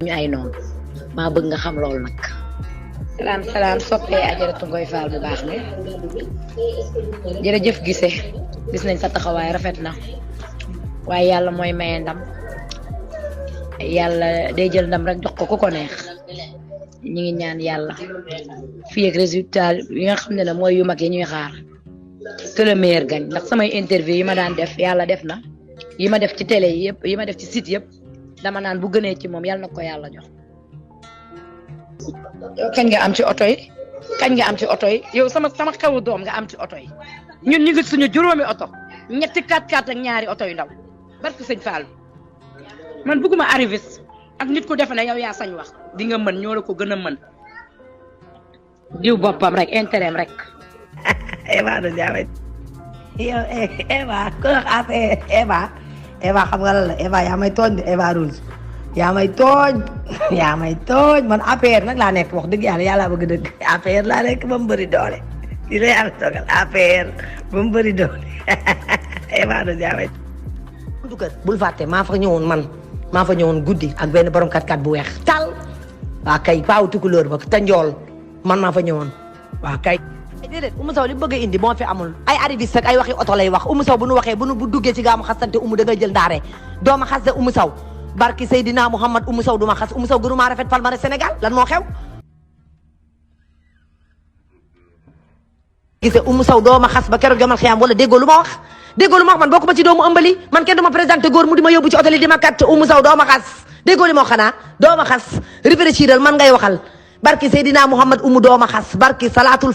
ñu ay noonu maa bëgg nga xam loolu nag. salaam soppee ajaratu Ngoy Fall bu baax mi jërëjëf gise gis nañ sa taxawaay rafet na waaye yàlla mooy maye ndam yàlla day jël ndam rek jox ko ku ko neex ñi ngi ñaan yàlla fii ak résultat yi nga xam ne la mooy yu mag yi ñuy xaar que le meilleur gagne ndax samay interview yi ma daan def yàlla def na yi ma def ci télé yi yëpp yi ma def ci site yëpp dama naan bu gënee ci moom yàlla na ko yàlla jox. kañ nga am ci oto yi kañ nga am ci oto yi yow sama xewu doom nga am ci oto yi ñun ñu ngi suñu juróomi oto ñetti 4x4 ak ñaari oto yu ndaw barke sëñ Fall man bëgguma arriviste ak nit ku defe ne yow yaa sañ wax di nga mën ñoo la ko gën a mën diw boppam rek intérêt rek. Eva du jaawet yow Eva ko wax affaire Eva xam nga lan la Eva yaa may tooñ de Eva Rouge yaa may tooñ man APR nag laa nekk wax dëgg yàlla bëgg dëgg APR laa nekk ba mu bëri doole di la yàlla toogal APR ba mu bëri doole Eva du jaawet dukat bul fàtte maa fa ñëwoon guddi ak benn borom 4x4 bu weex tal waa kay paaw tukulóor ba te njool man maa fa ñëwoon waa kay déedéet Oumou Sow li bëgg a indi moo fi amul ay arriviste ak ay waxi oto lay wax Oumou Sow bu nu waxee bu duggee ci gaamu xasante Oumou da ngay jël ndaare dooma xas de Oumou Sow barki Seydina Mouhamad Oumou Sow duma xas Oumou Sow gënu maa rafet palmarès Sénégal lan moo xew gise Oumou Sow dooma xas ba keroog jomal xiyam wala déggoo lu ma wax man bokku ma ci doomu ëmbali man kenn du ma présenté góor mu di ma yóbbu ci hôtel yi di ma kat Oumou Sow dooma xas déggoo li ma wax xanaa dooma xas réfléchiral man ngay waxal barki Seydina Mouhamad Oumou dooma xas barki salatul